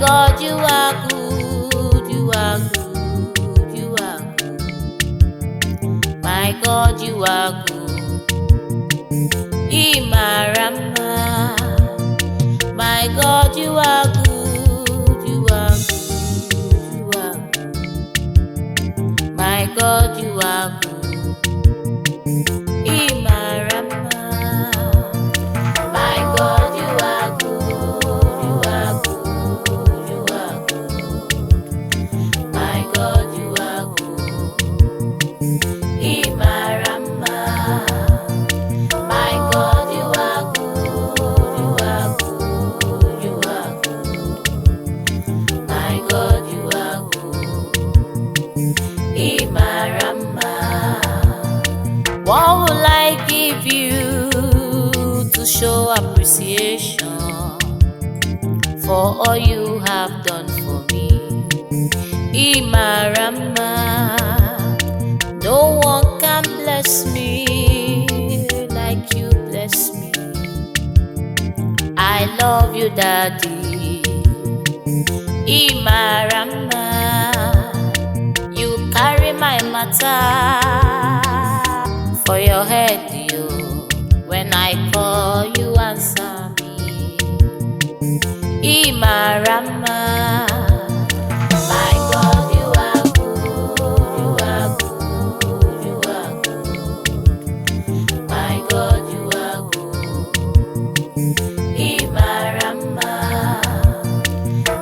God, you are good, you are good, you are good. My God, you are good. Ị mara mma. My God, you are good, you are good, you are good. My God, you are good. Ị mara mma. My God, you are good, you are good, you are good. My God, you are good. Ị mara mma. My God, you are good, you are good, you are good. My God, you are good. Ị mara mma. What will I give you to show appreciation for all you have done for me? Ị mara mma. No one can bless me like you bless me. I love you, Daddy. Ị mara mma. You carry my matter for your head, you. When I call, you answer me. Ị mara mma. My God, you are good, you are good, you are good. My God, you are good. Ị mara mma.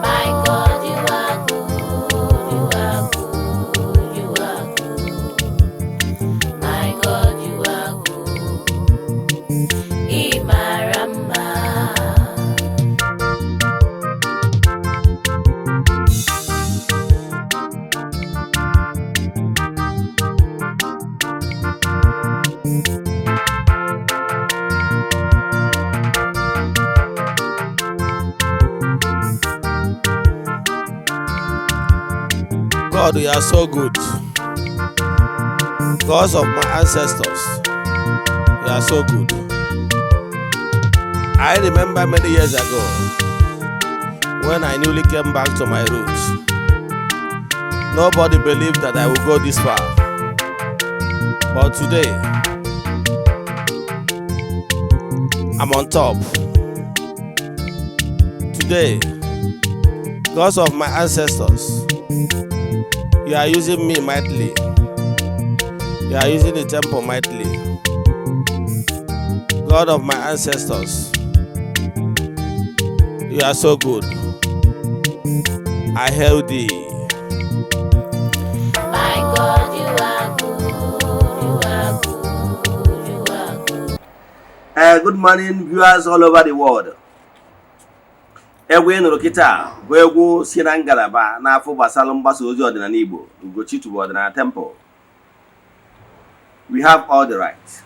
My God, you are good, you are good, you are good. My God, you are good. Ị mara mma. God, you are so good. God of my ancestors, you are so good. I remember many years ago when I newly came back to my roots. Nobody believed that I would go this far. But today, I'm on top. Today, because of my ancestors, you are using me mightily. You are using the temple mightily. God of my ancestors, you are so good. I hail thee. My God, you are good, you are good, you are good. Good morning, viewers all over the world. Egwu ị nụrụ kịta bụ egwu si na ngalaba n'afọ gbasara mgbasa ozi ọdịnala Igbo, Ugochi Tubelu Ọdịnala Temple. We have all the rights.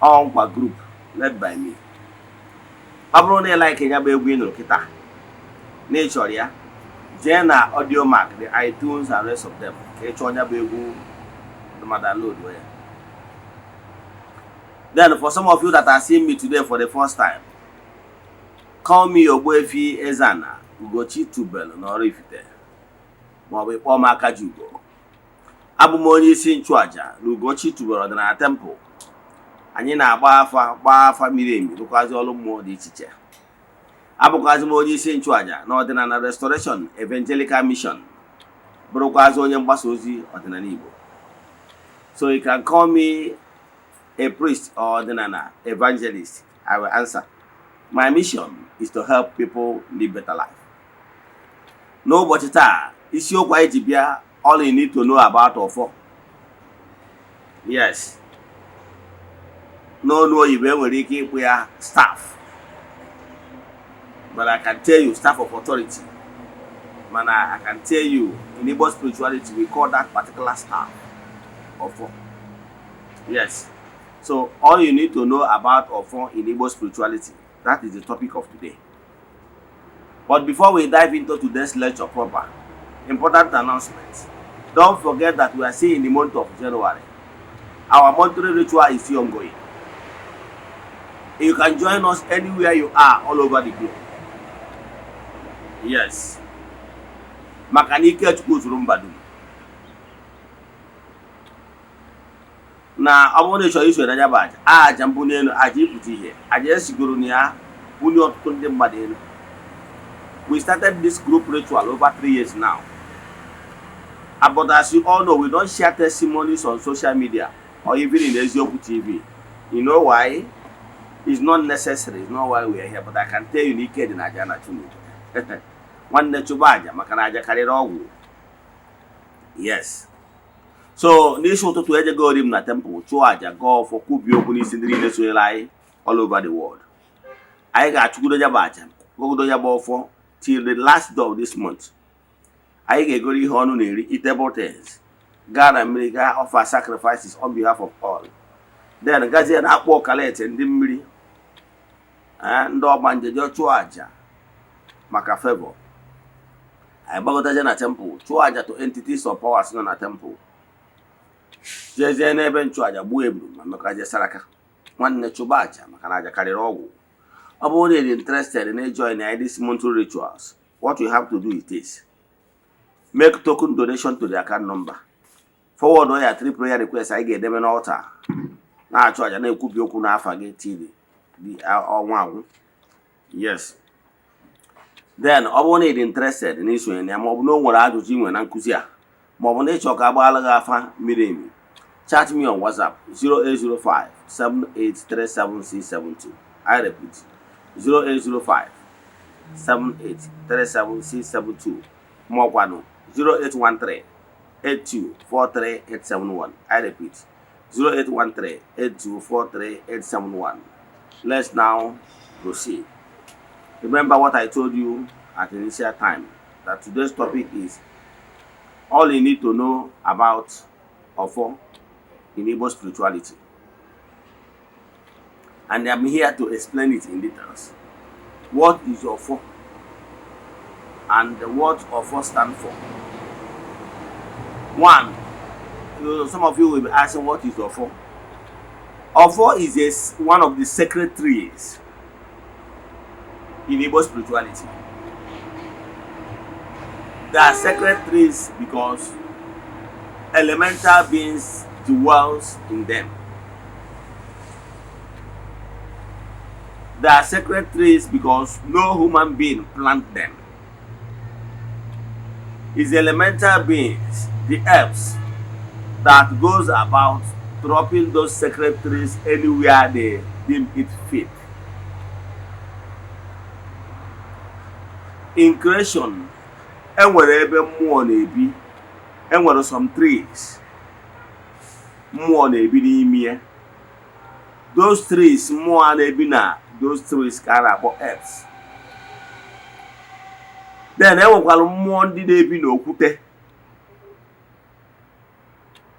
All nkwa group led by me. Ọ bụrụ na ị like ya bụ egwu ị nụrụ kịta na ị chọrọ ya, jee na Audiomack, the iTunes and rest of them ka ị chọọ ya bụ egwu ma download ya. Then for some of you that are seeing me today for the first time, call me Ogbuefi Eze-Ana Ugochi Tubelu n'Oraifite, maọbụ ịkpọọ m Akajiugo. Abụ m onye isi nchụaja na Ugochi Tubelu Ọdịnala Temple. Anyị na-agba afa, gbaa afa miri emi, rụkwazi ọrụ mmụọ dị iche iche. Abụkwazi m onye isi nchụaja na Ọdịnala Restoration Evangelical Mission, bụrụkwazi onye mgbasa ozi ọdịnala Igbo. So you can call me a priest or ọdịnala evangelist, I will answer. My mission is to help people live better life. N'ụbọchị taa, isiokwu anyị ji bịa, all you need to know about ọfọ. Yes, n'ọnụ oyibo enwere ike ịkpụ ya staff, but I can tell you staff of authority, mana I can tell you in Igbo spirituality we call that particular staff ọfọ. Yes, so all you need to know about ọfọ in Igbo spirituality, that is the topic of today. But before we dive into today's lecture proper, important announcement. Don't forget that we are still in the month of January. Our monthly ritual is still ongoing. You can join us anywhere you are all over the globe. Yes, maka na ike Chukwu zuru mba dum. Na ọ bụrụ na ị chọrọ iso na ya bụ aja, aja mbuli elu, aja ịpụta ihe, aja esigoro na ya bulie ọtụtụ ndị mmadụ elu. We started this group ritual over 3 years now. But as you all know, we don't share testimonies on social media or even in Eziokwu TV. You know why? It's not necessary. It's not why we are here. But I can tell you na ike dị na aja na Chineke. Nwanne, chụba aja, maka na aja karịrị ọgwụ. Yes. So n'isi ụtụtụ, ejegori m na temple, chụọ aja, gaa ọfọ, kwubie okwu n'isi ndị niile sonyere anyị all over the world. Anyị ga-achụgodo ya bụ aja, gogodo ya bụ ọfọ till the last day of this month. Anyị ga-egoro ihe ọnụ na-eri, eatable things, gaa na mmiri, gaa offer sacrifices on behalf of all, then gazie na akpọ ọkalete ndị mmiri, ndị ọgbanje, jee chụọ aja maka favor. Anyị gbagotazie na temple, chụọ aja to entities of powers nọ na temple, jezie n'ebe nchụaja, gbuo eburu ma mekazie saraka. Nwanne, chụba aja, maka na aja karịrị ọgwụ. Ọ bụrụ na ị dị interested in join anyị this monthly rituals, what you have to do is this: make token donation to the account number, forward all your three prayer requests. Anyị ga-edebe n'altar, na-achụ aja, na-ekwubi okwu n'afa gị till the ọnwa agwụ. Yes. Then ọ bụrụ na ị dị interested n'isonye na ya, ma ọ bụ na o nwere ajụjụ ị nwere na nkụzi a, ma ọ bụ na ịchọ ka agbaala gị afa miri emi, chat me on WhatsApp, 0805 7837672. I repeat, 0805 7837672, ma ọkwanụ 0813 8243871. I repeat, 0813 8243871. Let's now proceed. Remember what I told you at the initial time, that today's topic is all you need to know about Ofo in Igbo spirituality. And I'm here to explain it in details. What is Ofo? And what Ofo stand for? One, some of you will be asking, what is Ofo? Ofo is one of the sacred trees in Igbo spirituality. They are sacred trees because elemental beings dwells in them. They are sacred trees because no human being plant them. It's elemental beings, the elves, that goes about dropping those sacred trees anywhere they deem it fit. In creation, enwere ebe mmụọ na-ebi, enwere some trees mmụọ na-ebi n'ime ya. Those trees mmụọ a na-ebi na those trees ka a na-akpọ elves. Then enwekwara mmụọ ndị na-ebi n'okwute.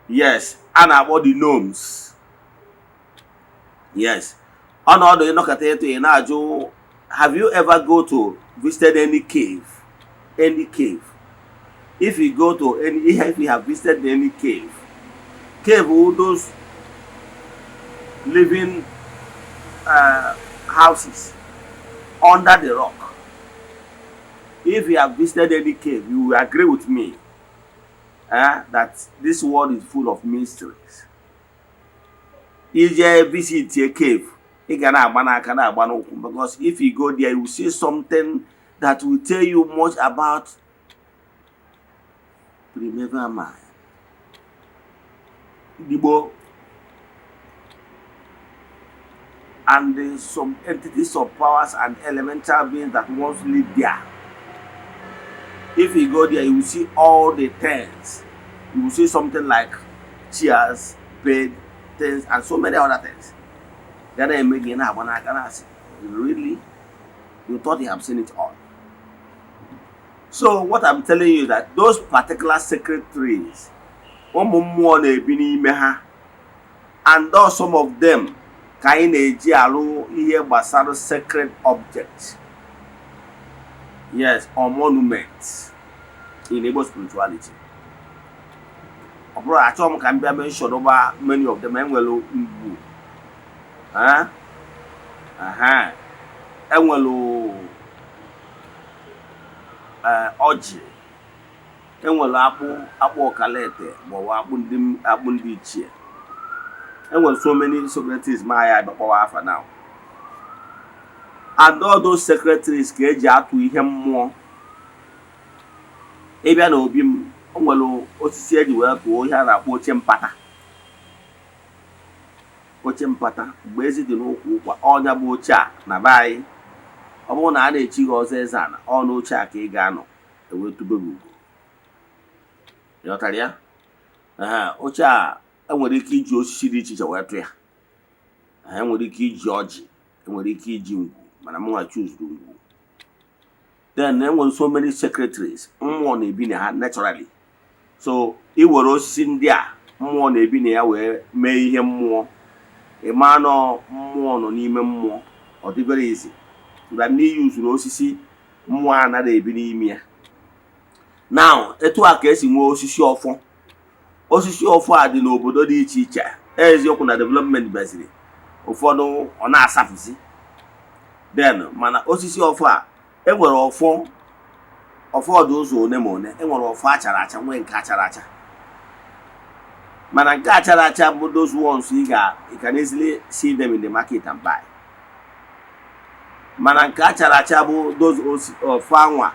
Yes, a na-akpọ the gnomes. Yes, ọnọdụ ịnọkọta ịtụ ị na-ajụ, have you ever go to visited any cave? Any cave, if you go to any, if you have visited any cave, cave wụ those living houses under the rock. If you have visited any cave, you will agree with me that this world is full of mysteries. Ije visit a cave, ị ga na-agba n'aka, na-agba n'ụkwụ, because if you go there, you will see something that will tell you much about primeval man, Igbo, and some entities of powers and elemental beings that once lived there. If you go there, you will see all the things. You will see something like chairs, bed, things, and so many other things. Ga na-eme gị na-agba n'aka, na-asị, "Really? You thought you have seen it all?" So what I'm telling you, that those particular sacred trees, ụmụ mmụọ na-ebi n'ime ha, and those some of them ka anyị na-eji arụ ihe gbasara sacred objects, yes, or monuments in Igbo spirituality. Ọ bụrụ achọghị m ka m bịa mention over many of them. Enwere ngwu, eh? Aha. Enwere Ọjị, enwere akpụ, akpụ ọkalete maọbụ akpụ ndị ichie. Enwere so many sacred trees ma ya abịakpọwa afa now, and all those sacred trees ka eji atụ ihe mmụọ. Ịbịa na obi m, o nwere osisi eji wee tụọ ihe a na-akpọ oche mpata. Oche mpata, mgbe ezi dị n'ụkwụ ụkwa, ọnya bụ oche a na be anyị. Ọ bụrụ na a na-echi gị ọzọ eze ana, ọ n'oche a ka ị ga-anọ ewetube gị ugo. Ịghọtara ya? Ee, oche a, enwere ike iji osisi dị iche iche wee tụ ya. Enwere ike iji ọjị, enwere ike iji ngwu, mana mụnwa chuzuru ngwu. Then enwere so many sacred trees mmụọ na-ebi na ha naturally. So ị were osisi ndị a mmụọ na-ebi na ya wee mee ihe mmụọ, ị maa nọ mmụọ nọ n'ime mmụọ. Ọ dị very easy mgbe n'iyi usoro osisi mmụọ anaghị ebi n'ime ya. Now, etu a ka esi nwee osisi ọfọ. Osisi ọfọ a dị n'obodo dị iche iche. Eziokwu na development beziri ụfọdụ, ọ na-asapụzi then, mana osisi ọfọ a, enwere ọfọ. Ọfọ dị ụzọ one ma one. Enwere ọfọ achara acha, nwee nke achara acha, mana nke achara acha bụ those ones ị ga you can easily see them in the market and buy. Mana nke achara acha bụ those ọfọ anwa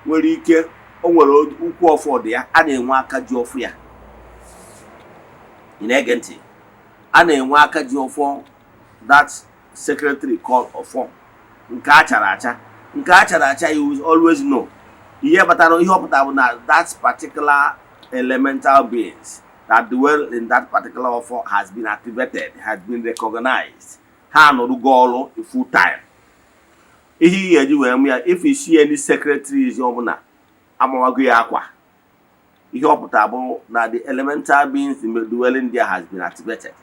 nwere ike o nwere ukwu ọfọ dị ya, a na-enwe aka ji ọfọ ya. Ị na-ege ntị? A na-enwe aka ji ọfọ, that sacred tree called ọfọ nke achara acha. Nke achara acha, you will always know ihe kpatara. Ihe ọ pụtara bụ na that particular elemental beings that dwell in that particular ọfọ has been activated, has been recognized. Ha anọrụgo ọrụ full time. Ihe ị ga-eji wee mụ ya, if you see any sacred trees ọbụla amawago ya akwa, ihe ọ pụtara bụ na the elemental beings dwelling there has been activated.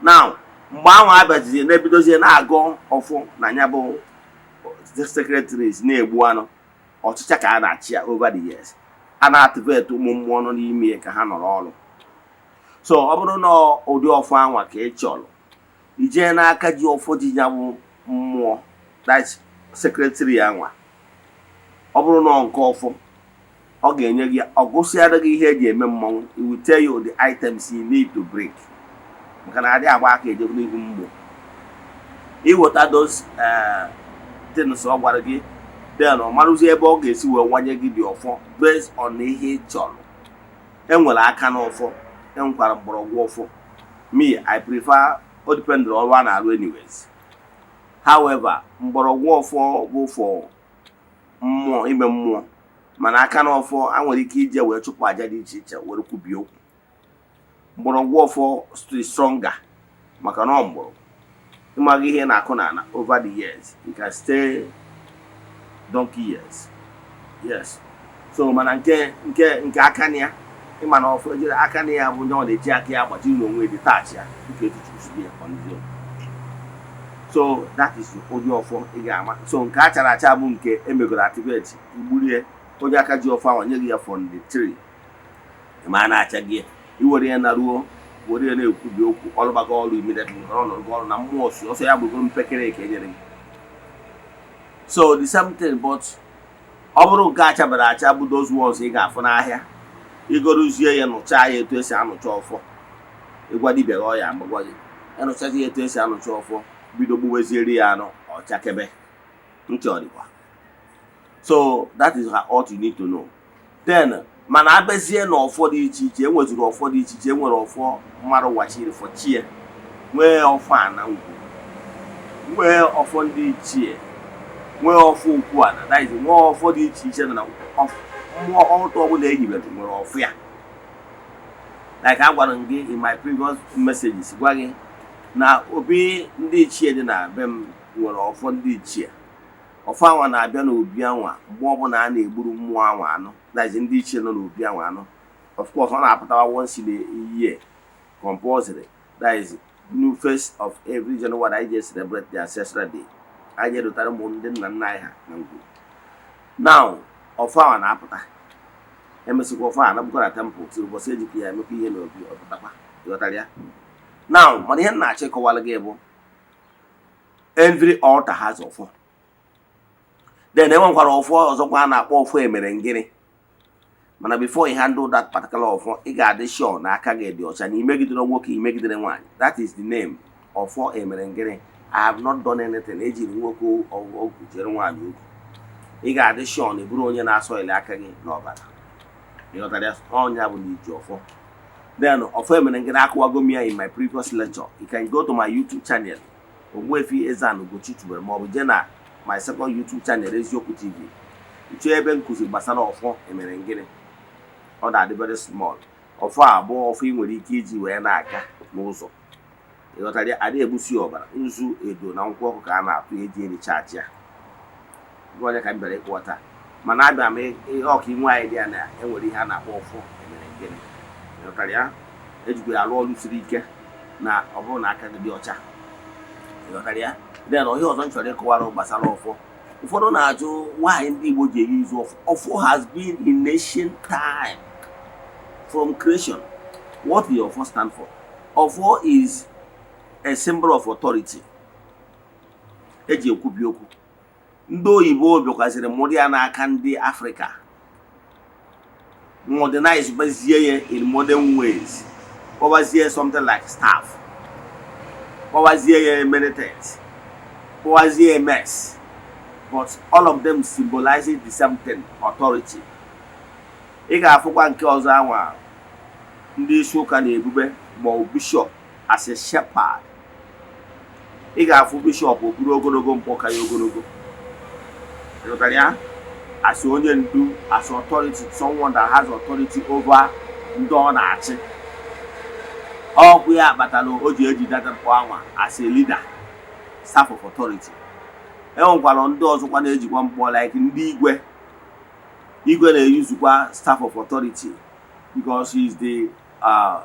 Now, mgbe ahụ abịazizie na-ebidozie na-agọ ọfọ na ya bụ sacred trees, na-egbu anụ ọchịcha ka a na-achị ya. Over the years, a na-activate ụmụ mmụọ nọ n'ime ya ka ha nọrọ ọrụ. So ọ bụrụ na ụdị ọfọ anwa ka ị chọrọ, ijee n'aka ji ọfọ ji ya bụ mmụọ, that sacred tree anwa. Ọ bụrụ na nke ọfọ, ọ ga-enye gị, ọ gụsịara gị ihe eji eme mmọnwụ. It will tell you the items you need to bring, maka na adị agba aka ejebe n'ihu mmụọ. Iweta those things ọ gwara gị, then ọ marụzie ebe ọ ga-esi wee wanye gị dị ọfọ based on ihe ị chọrọ. Enwere aka n'ọfọ, enwekwara mgbọrọgwụ ọfọ. Me, I prefer, o dependụrụ ọrụ a na-arụ anyways. However, mgbọrọgwụ ọfọ bụ for mmụọ, ime mmụọ, mana aka n'ọfọ a nwere ike ije wee chụpụ aja dị iche iche were kwubie okwu. Mgbọrọgwụ ọfọ still stronger, maka na ọ mgbọrọgwụ ịmaghị ihe na-akụ n'ala. Over the years, you can stay donkey years, yes. So mana nke aka na ya, ịma na ọfọ ejiri aka na ya bụ onye ọ na-eji aka ya agbajiri n'onwe, detach ya dịka etu Chukwu si ya on his own. So that is ụdị ọfọ ị ga-ama. So nke a chara acha bụ nke emegoro activate. Igburie onye aka ji ọfọ ahụ nye gị ya from the tree, ma a na-acha gị ya, iwere ya na ruo were ya na-ekwubi okwu, ọlụgbago ọrụ immediately, nke ọ nọrọgo ọrụ na mmụọ si ọsọ ya bụgoro mpekere ka e nyere gị. So the same thing, but ọ bụrụ nke achabara acha bụ those ones ị ga-afụ n'ahịa. Igorozie ya, nụchaa ya etu esi anụcha ọfọ, ịgwa dibịa gị, ọ ya amagwa gị. Ịnụchazi ya etu esi anụcha ọfọ, bido gbuwezieri ya anụ ọchakebe ntị ọ dịkwa. So that is what you need to know. Then mana abịazie na ọfọ dị iche iche, enwezuru ọfọ dị iche iche. Enwere ọfọ mmadụ wachiri fọchie, nwee ọfọ ana ngwu, nwee ọfọ ndị ichie, nwee ọfọ ukwu ana, that is, nwee ọfọ dị iche iche. Na mmụọ ọtọ ọbụla ehibere nwere ọfọ ya. Like a gwara m gị in my previous messages, gwa gị na obi ndị ichie dị na be m nwere ọfọ ndị ichie. Ọfọ anwa na-abịa n'obi anwa mgbe ọbụla a na-egburu mmụọ anwa anụ, that is, ndị ichie nọ n'obi anwa anụ. Of course, ọ na-apụtawa once in a year compulsory, that is, new first of every January anyị ji celebrate the ancestral day. Anyị edotara ụmụ ndị nna nna anyị ha na ngwu. Now, ọfọ anwa na-apụta, emesịkwa ọfọ a nabụkwa na temple tiri ụbọchị ejikwa ya emekwa ihe n'obi, ọpụtakwa. Ịghọtara ya now? Mana ihe m na-achọ ịkọwara gị bụ every altar has ọfọ. Then enwekwara ọfọ ọzọkwa a na-akpọ ọfọ emere ngịnị. Mana before you handle that particular ọfọ, ị ga-adị sure na aka gị dị ọcha, na imegidere nwoke, imegidere nwaanyị. That is the name, ọfọ emere ngịnị. I have not done anything. Ejiri nwoke ogwu jere nwaanyị okwu. Ị ga-adị sure na ịbụrụ onye na-asọ ile aka gị n'ọbara. Ịghọtara ya? Ọnya bụ na iji ọfọ. Then ọfọ emere ngịnị, akụwago m ya in my previous lecture. You can go to my YouTube channel, Ogbuefi Eze-Ana Ugochi Tubelu, maọbụ jee na my second YouTube channel, Eziokwu TV, nchọ ebe nkụzi gbasara ọfọ emere ngịnị. Ọ na-adị very small. Ọfọ a bụ ọfọ ị nwere ike iji wee na-aga n'ụzọ. Ịghọtara ya? Adị egbusi ọbara, nzu, edo na nkwụ ọkụ ka a na-atụ eji erichaji ya. Gwa onye ka m bịara ịkpọ taa, mana abịa m ihe ọka inwe anyị dị ya na enwere ihe a na-akpọ ọfọ emere ngịnị. Ịghọtara ya? Ejikwa ya arụ ọrụ siri ike na ọ bụrụ na aka gị dị ọcha. Ịghọtara ya? Then ihe ọzọ m chọrọ ịkọwara gbasara ọfọ, ụfọdụ na-ajụ nwaanyị ndị Igbo ji eyi izu ọfọ. Ọfọ has been in ancient time from creation. What the ọfọ stand for? Ọfọ is a symbol of authority eji ekwubi okwu. Ndị oyibo bịakwaziri mụrụ ya n'aka ndị Afrịka, modernize gbazie ya in modern ways, kpọwazie something like staff, kpọwazie ya many things, kpọwazie ya mace, but all of them symbolizing the same thing, authority. Ị ga-afụkwa nke ọzọ anwa ndị isi ụka na-ebube, ma ọ bụ bishop as a shepherd. Ị ga-afụ bishop okpuru ogologo mkpọ ka ya ogologo. Ịghọtara ya? As onye ndu, as authority, someone that has authority over ndị ọ na-achị. Ọkwụ ya kpatara o ji eji data mkpọ anwa as a leader, staff of authority. E nwekwara ndị ọzọkwa na-ejikwa mkpọ, like ndị igwe. Igwe na-eyuzukwa staff of authority because he is the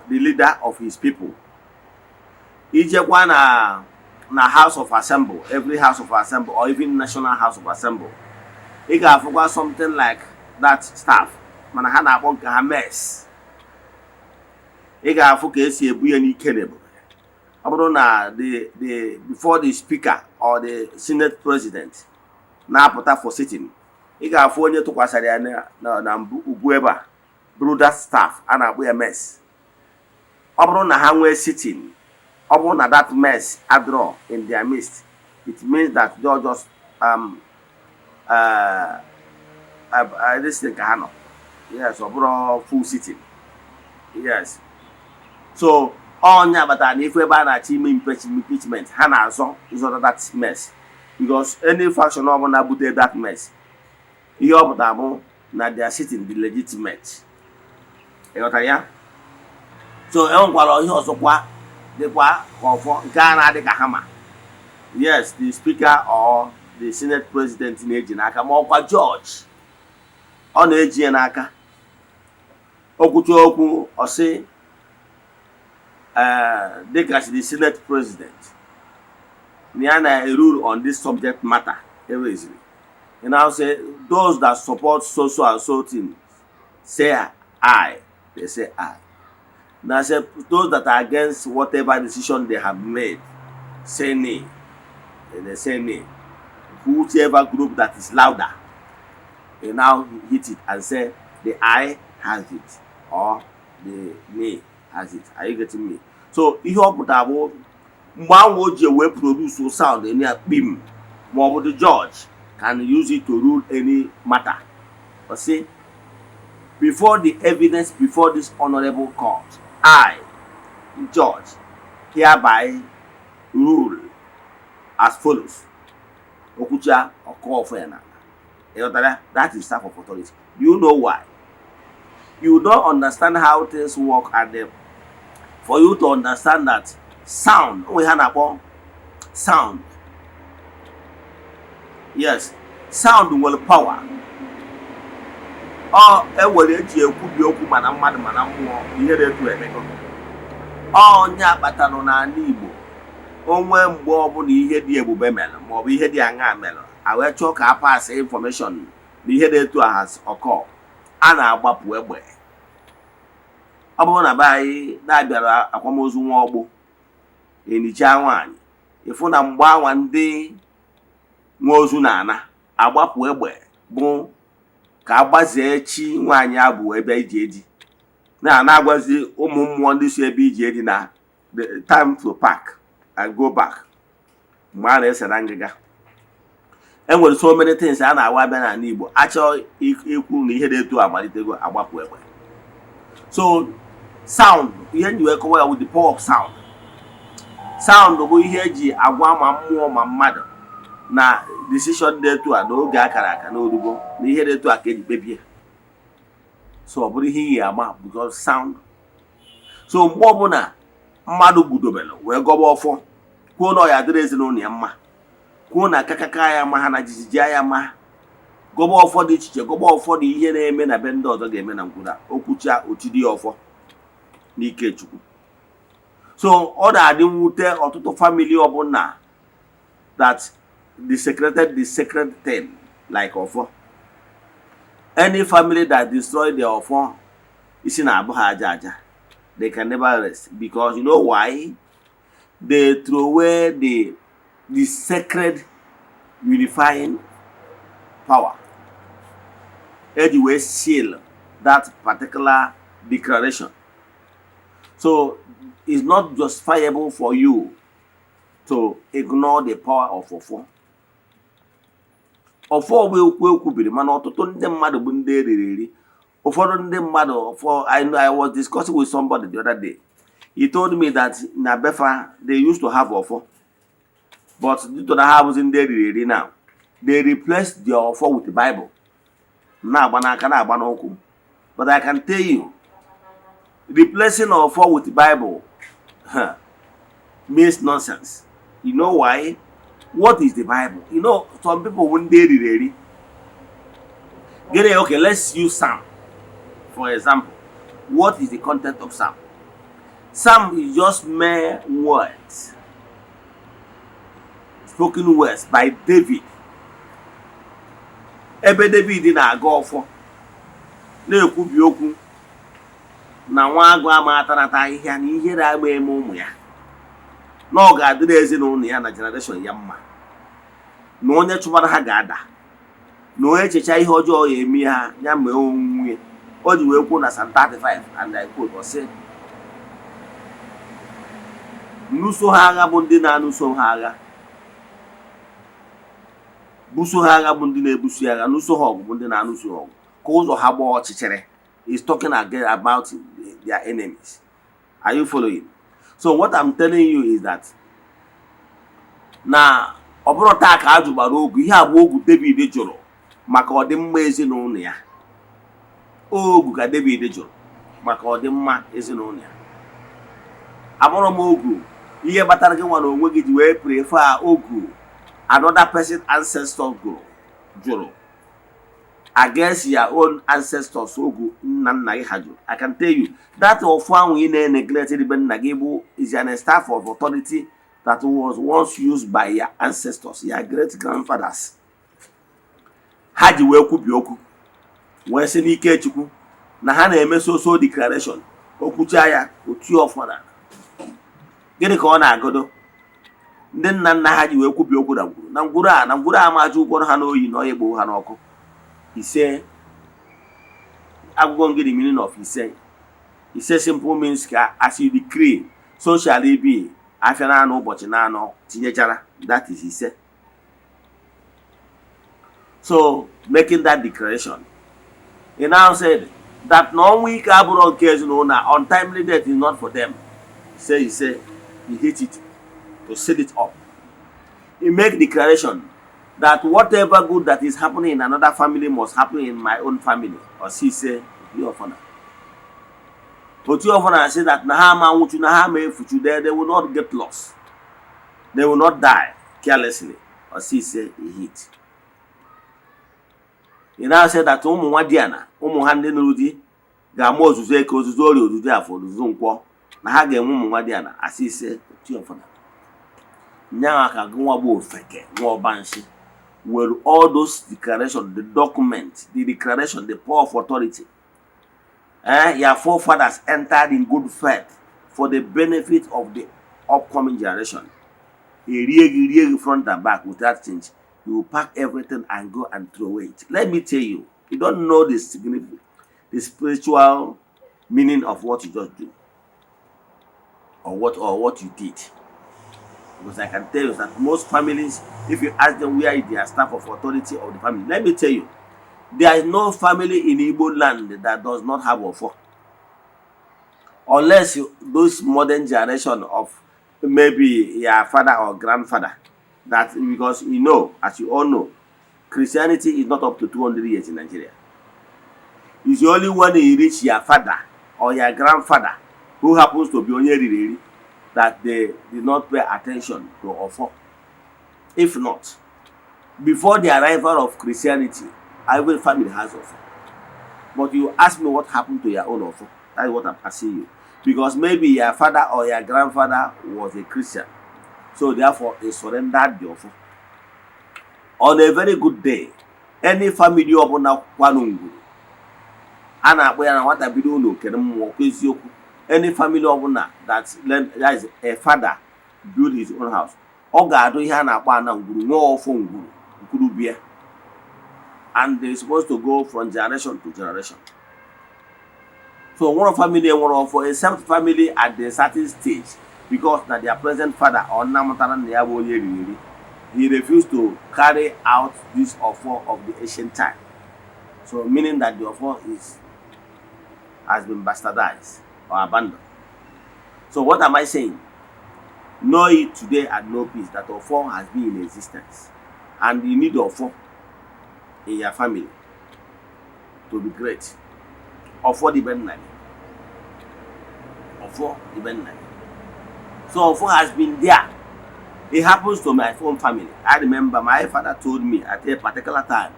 leader of his people. Ijekwa na House of Assembly, every House of Assembly or even National House of Assembly, ị ga-afụkwa something like that staff, mana ha na-akpọ nke ha mace. Ị ga-afụ ka esi ebu ya n'ike na ebube. Ọ bụrụ na the before the speaker or the senate president na-apụta for sitting, ị ga-afụ onye tụkwasịrị ya na mbụ ubu ebe a bụrụ that staff a na-akpọ ya mace. Ọ bụrụ na ha nwee sitting, ọ bụrụ na that mace adịrọ in their midst, it means that they are just this thing ka ha nọ. Yes, ọ bụrụ full sitting. Yes, so ọnya kpatara na ifu ebe a na-achọ ime impeachment, ha na-azọ ịzọta that mace, because any faction ọbụla bute that mace, ihe ọ pụtara bụ na their sitting dị legitimate. Ịghọtara ya? So enwekwara ihe ọzọkwa dịkwa ka ọfọ nke a na-adị ka hama. Yes, the speaker or the senate president na-eji n'aka, ma ọkwa judge ọ na-eji ya n'aka. Okwucha okwu, ọsị ee, dịka the senate president na ya na-erule on this subject matter ereziri. You now say, "Those that support so so and so thing, say aye." They say aye. Now say, "Those that are against whatever decision they have made, say nay." They say nay. Whichever group that is louder, they now hit it and say the aye has it or the nay has it. Are you getting me? So ihe ọ pụtara bụ mgbe ahụ o ji wee produce sound ya kpim, ma ọ bụ the judge can use it to rule any matter. But say, "Before the evidence before this honorable court, I, the judge, hereby rule as follows." Okwucha, ọkọ ọfọ ya n'ala. Ịghọtara? That is staff of authority. Do you know why? You don't understand how things work, and for you to understand that sound, onwe ha na-akpọ sound. Yes, sound nwere power. Ọ ewere eji ekwubi okwu, mana mmadụ mana mmụọ ihe na-etu emego. Onye akpatalụ n'ala Igbo, onwe mgbe ọbụla ihe dị ebube mere maọbụ ihe dị aṅaa mere, a wee chọọ ka a pass information na ihe dị etu a has occur, a na-agbapụ egbe. Ọ bụrụ na be anyị na-abịara akwamozu nwa ọgbụ enicha nwaanyị, ịfụ na mgbe anwa ndị nwe ozu na-ana Agbapụ egbe bụ ka agbazee chi nwaanyị abụ ebe ije di na na-agwazi ụmụ mmụọ ndị si ebe ije di na the time to pack and go back. Mgbe a na-ese na ngịga, enwere so many things a na-awa abịa n'ala Igbo, achọ ikwu na ihe na-eto amalitego, agbapụ egbe. So sound, ihe nji wee kọwa ya with the power of sound. Sound bụ ihe eji agwa ma mmụọ ma mmadụ na decision dị etu a, n'oge akara aka n'orugo, na ihe dị etu a ka eji kpebie. So ọ bụrụ ihe iyi ama because sound. So mgbe ọbụla mmadụ gudobere wee gọba ọfọ, kwuo na ọ ya adịrị ezinụlọ ya mma, kwuo na akakaka ya ma ha na jijiji ya ma, gọba ọfọ dị iche iche, gọba ọfọ dị ihe na-eme na be ndị ọzọ ga-eme na ngwụra okwucha otidi ya ọfọ n'ike Chukwu. So ọ na-adị mwute, ọtụtụ family ọbụla that desecrated the sacred thing like ọfọ, any family that destroy their ọfọ, isi na-abụ ha aja aja. They can never rest, because you know why? They throw away the sacred unifying power eji wee seal that particular declaration. So it's not justifiable for you to ignore the power of ọfọ. Ọfọ bụ okwu ekwubiri, mana ọtụtụ ndị mmadụ bụ ndị eriri eri. Ụfọdụ ndị mmadụ ọfọ. I know I was discussing with somebody the other day. He told me that na befa they used to have ọfọ, but due to na ha abụzi ndị eriri eri, now they replaced their ọfọ with the Bible, na-agba n'aka, na-agba n'ụkwụ. But I can tell you, replacing ọfọ with Bible, means nonsense. You know why? What is the Bible? Some people bụ ndị eriri eri. Gịnị? Okay, let's use Psalm for example. What is the content of Psalm? Psalm is just mere words, spoken words by David, ebe David na-aga ọfọ, na-ekwubi okwu na nwa agụ ama atanata ahịhịa, na ihere agba eme ụmụ ya, na ọ ga-adịrị ezinụlọ ya na generation ya mma, na onye chụbara ha ga-ada, na onye echecha ihe ọjọọ ya eme ha, ya mee onwunwe. O ji wee kwuo na Psalm 35, and I quote, ọ sị, "Nnuso ha agha bụ ndị na-anụso ha agha, buso ha agha bụ ndị na-ebuso ya agha, nụso ha ọgụ bụ ndị na-anụso ha ọgụ, ka ụzọ ha gbaa ọchịchịrị." Is talking again about their enemies. Are you following? So what I'm telling you is that na ọ bụrụ taa ka a jụgbara ogu, ihe a bụ ogu David jụrụ maka ọdịmma ezinụlọ ya. Ogu ka David jụrụ maka ọdịmma ezinụlọ ya. Abụrụ m ogu ihe kpatara gị nwa na onwe gị ji wee prefer ogu another person ancestor gụrụ jụrụ against your own ancestors, ogu nna nna gị ha jụrụ. I can tell you that ọfọ ahụ ị na-neglect ebe nna gị bụ is an staff of authority that was once used by your ancestors, your great grandfathers. Ha ji wee kwubi okwu, wee sị n'ike Chukwu na ha na-eme so declaration. Okwucha ya otu ọfọ na gịnị ka ọ na-agụdo ndị nna nna ha ji wee kwubi okwu na ngwuru na ngwuru a na ngwuru a ma ajụ ụgwọrọ ha n'oyi na ọya egbo ha n'ọkụ. Ise agwụgwọ ngị, the meaning of ise, ise simple means ka as you decree, so shall it be. Afịa na-anọ, ụbọchị na-anọ tinyechara, that is ise. So making that declaration, he now said that na ọnwụ ike abụrụ nke ezinụlọ na untimely death is not for them. Say ise, he hit it to seal it up. He make declaration that whatever good that is happening in another family must happen in my own family. Or see say otu otu ọfọna say that na ha ama nwụchu, na ha ama efuchu, they will not get lost, they will not die carelessly. Or see say he hit. He now say that ụmụ nwa di ana ụmụ ha ndị nụrụ di ga-ama ozuzo eke, ozuzo orie, ozuzo afọ, ozuzo nkwọ, na ha ga-enwe ụmụ nwa di ana. Asị ise otu ọfọna nyaa ka gị nwa bụ ofeke nwa ọbanshi were all those declaration, the document, the declaration, the power of authority your forefathers entered in good faith for the benefit of the upcoming generation, erie gị, rie gị front and back without change. You pack everything and go and throw away it. Let me tell you, you don't know the significance, the spiritual meaning of what you just do or what you did. Because I can tell you that most families, if you ask them where is their staff of authority of the family, let me tell you, there is no family in Igbo land that does not have Ofo. Unless you, those modern generation of maybe your father or grandfather, that because you know, as you all know, Christianity is not up to 200 years in Nigeria. It's only when you reach your father or your grandfather who happens to be onye riri eri that they did not pay attention to Ofo. If not, before the arrival of Christianity, every family has Ofo. But you ask me what happened to your own Ofo. That's what I'm asking you. Because maybe your father or your grandfather was a Christian. So therefore, he surrendered the Ofo. On a very good day, any family ọbụla kwanụ ngwuru a na-akpọ ya na nwata bido ụlọ okere mmụọ kwa eziokwu, any family ọbụla that is a father build his own house, ọ ga-adụ ihe a na-akpọ ana ngwuru, nwee ọfọ ngwuru ngwuru bịa, and they supposed to go from generation to generation. So nwere family enwere ọfọ except family at the certain stage, because na their present father or nna mụtara nna ya bụ onye riri eri, he refused to carry out this ọfọ of the ancient time. So meaning that the ọfọ is has been bastardized or abandoned. So what am I saying? Know it today and know peace that ọfọ has been in existence, and you need ọfọ in your family to be great. Ọfọ dị be nna gị, ọfọ dị be nna gị. So ọfọ has been there. It happens to my own family. I remember my father told me at a particular time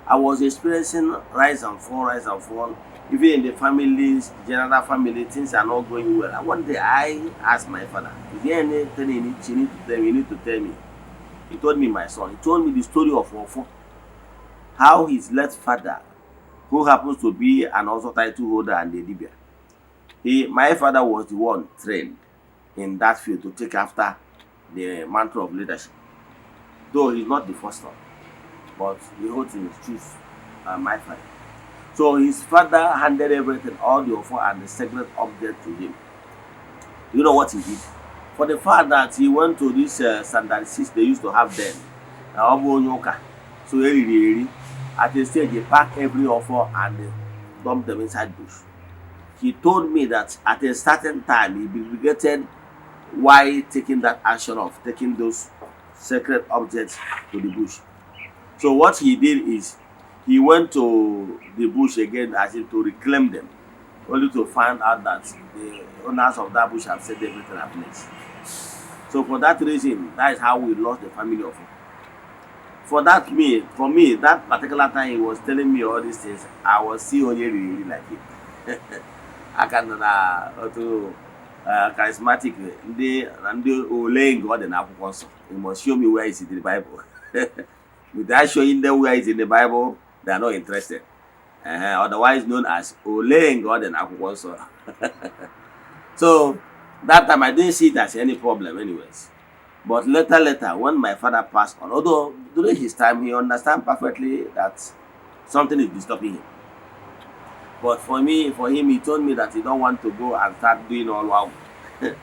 I was experiencing rise and fall, rise and fall. Even in the families, general family, things are not going well. And one day I asked my father, "Is there anything you need to tell me? You need to tell me." He told me, "My son," he told me the story of Ofo. How his late father, who happens to be an also title holder and a dibia, my father was the one trained in that field to take after the mantle of leadership. Though he's not the first one, but the whole thing is choose my father. So his father handed everything, all the ọfọ and the sacred object to him. You know what he did? For the fact that he went to this standard six they used to have then, ọ bụ onye ụka, so eriri eri, at a stage he packed every ọfọ and dumped them inside bush. He told me that at a certain time he regretted why taking that action of taking those sacred objects to the bush. So what he did is he went to the bush again as if to reclaim them, only to find out that the owners of that bush have set everything ablaze. So for that reason, that is how we lost the family of for me, that particular time he was telling me all these things, I was still only really, really like him. Aka nọ na otu charismatic ndị na ndị ole nke ọ dị n'akwụkwọ nsọ. You must show me where is it in the Bible. Without showing them where is in the Bible, they are not interested. Otherwise known as ole nke ọ dị n'akwụkwọ nsọ. So that time I didn't see it as any problem anyways. But later, later, when my father passed on, although during his time he understand perfectly that something is disturbing him. But for me, for him, he told me that he don't want to go and start doing all ọgwụ.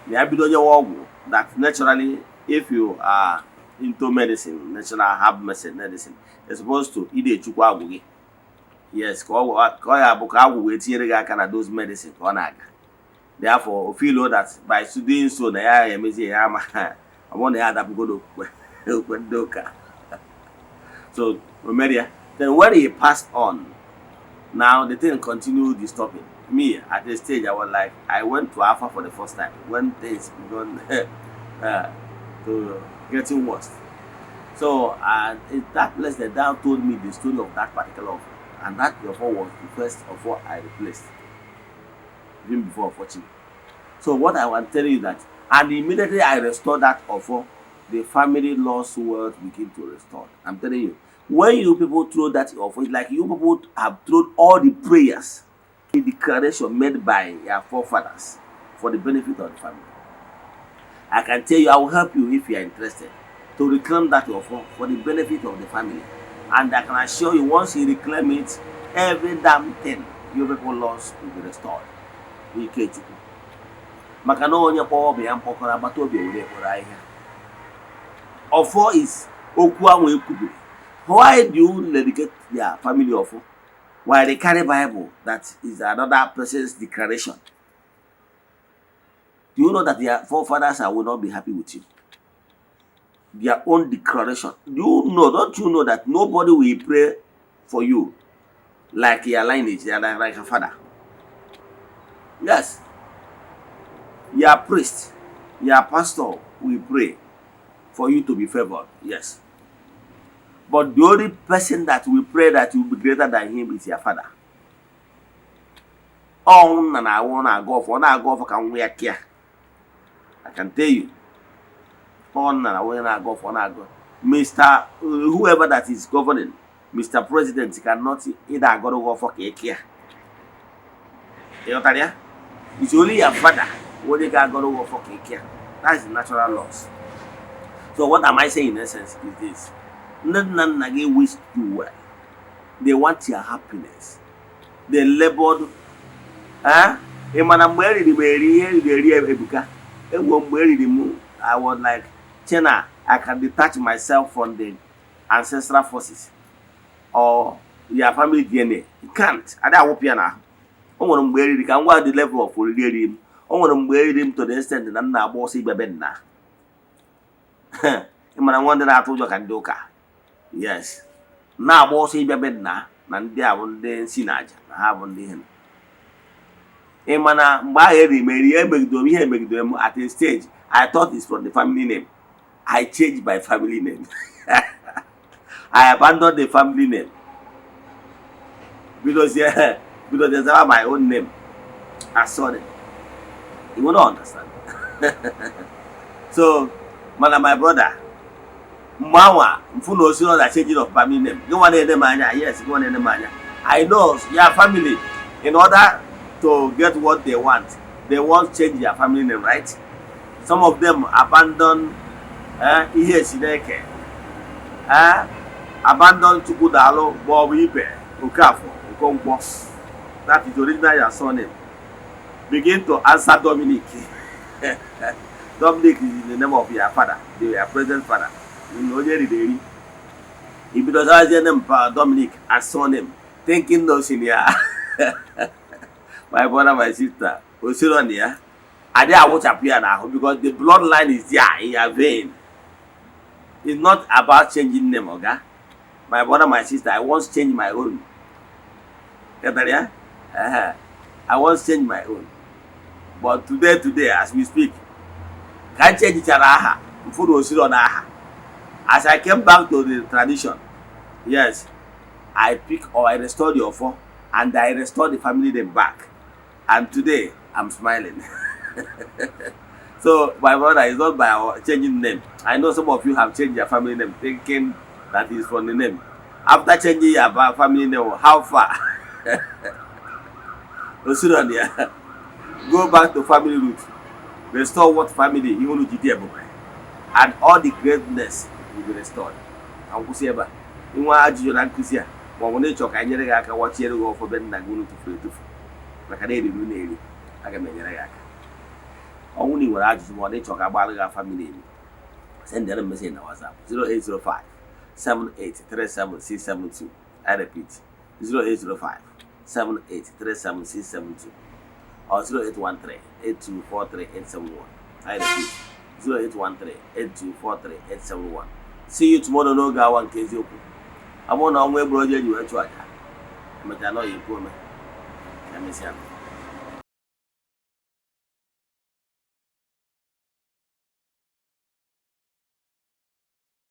Na ya bido nyewe ọgwụ, that naturally, if you are into medicine, natural herb medicine, you're supposed to ị na-echukwa agwụ gị. Yes, ka ọ ya bụ ka agwụ wee tinyere gị aka na those medicine ka ọ na-aga. Therefore, o feel that by doing so na ya emezi ya ama ọ bụrụ na ya adapụgo n'okwukwe okwukwe ndị ụka. So o mere ya. Then when he passed on, now the thing continued disturbing me. At a stage I was like, I went to Afa for the first time when things began to getting worse. So and in that place the down told me the story of that particular ọfọ, and that ọfọ was the first ọfọ I replaced even before fortune. So what I want tell you that, and immediately I restored that ọfọ, the family lost wealth begin to restore. I'm telling you, when you people throw that ọfọ, it's like you people have thrown all the prayers, the declaration made by your forefathers for the benefit of the family. I can tell you, I will help you if you are interested. To reclaim that ọfọ for the benefit of the family. And I can assure you, once you reclaim it, every damn thing you people lost will be restored. N'ike Chukwu. Maka na onye kpọọ ọbụ ya mkpọkọrọ agbata obi were kpọrọ ahịhịa. Ọfọ is okwu ahụ ekwubiri. Why do you dedicate their family ọfọ? Why they carry Bible that is another person's declaration? Do you know that their forefathers will not be happy with you? Their own declaration. Do you know, don't you know that nobody will pray for you like your lineage, like your father? Yes. Your priest, your pastor will pray for you to be favored. Yes. But the only person that will pray that you will be greater than him is your father. Ọ nna na-awụ na-aga ọfọ, ọ na-aga ọfọ ka nwa ya kịa. I can tell you. Ọ nna na onye na-aga ọfọ, ọ na-aga. Mr. Whoever that is governing, Mr. President cannot ịda agọrọ gị ọfọ ka ị kịa. Ị ghọtara ya? It's only your father onye ga-agọrọ gị ọfọ ka ị kịa. That's the natural laws. So what am I saying in essence is this. Ndị nna nna gị wish you well. They want your happiness. They labored. Eh? Ị ma na mgbe eriri m eri ihe eriri eri ebuka. Egwu mgbe eriri m, I was like, "Chena, I can detach myself from the ancestral forces or your family DNA." You can't. Adị awụpụ ya n'ahụ. O nwere mgbe eriri ka m gwa the level of oriri eriri m. O nwere mgbe eriri m to the extent na m na-agba ọsọ ịbịa be nna. Ị mara nwa ndị na-atụ ụjọ ka ndị ụka. Yes. Na-agba ọsọ ịbịa be nna na ndị a bụ ndị nsi na aja na ha bụ ndị ihe. Ị ma na mgbe ahụ eriri m eri emegidere m ihe emegidere m. At a stage, I thought it's from the family name. I changed my family name. I abandoned the family name. Because there's my own name. I saw it. You will not understand. So, mana my brother, mgbe anwa mfu na osi na changing of family name. Gị nwa na-ene m anya, yes, gị nwa na-ene m anya. I know your family, in order to get what they want, they want change their family name, right? Some of them abandon ihe Chineke, abandon Chukwudalụ maọbụ Ibe Okafọ Okonkwo. That is original your surname. Begin to answer Dominic. Dominic is the name of your father, your present father. Onye riri eri. Ibido zazie name pa Dominic as surname, thinking no si ya. My brother, my sister, osiro na ya. Adị awụchapụ ya n'ahụ because the bloodline is there in your vein. It's not about changing name, oga. My brother, my sister, I once change my own. Ghọtara ya? Ehe. I once change my own. But today, today, as we speak, ka m changichara aha, mfụrụ osiro na aha. As I came back to the tradition, yes, I pick or I restore the offer and I restore the family name back. And today, I'm smiling. So, my brother, it's not by our changing name. I know some of you have changed your family name thinking that is from the name. After changing your family name, how far? Osiro na ya. Go back to family root. Restore what family ihe unu jide ebube. And all the greatness will be restored. Ka m kwụsị ebe a. Inwe ajụjụ na nkụzi a ma ọ bụ na ịchọ ka anyị nyere gị aka wachiere gị ọfọ be nna gị unu tụfuru etufu maka na eriri unu eri, aga m enyere gị aka. Ọ bụrụ na ị nwere ajụjụ ma ọ na ịchọ ka agbara gị afa miri emi, send them message na WhatsApp 0805 7837672. I repeat, 0805 7837672 or 0813 8243871. I repeat, 0813 8243871. See you tomorrow n'oge awa nke eziokwu. Ọ bụrụ na ọnwa egburu oji eji wee chụọ aja, emechaa na ọ ya ekwu ome. Ka emesịa.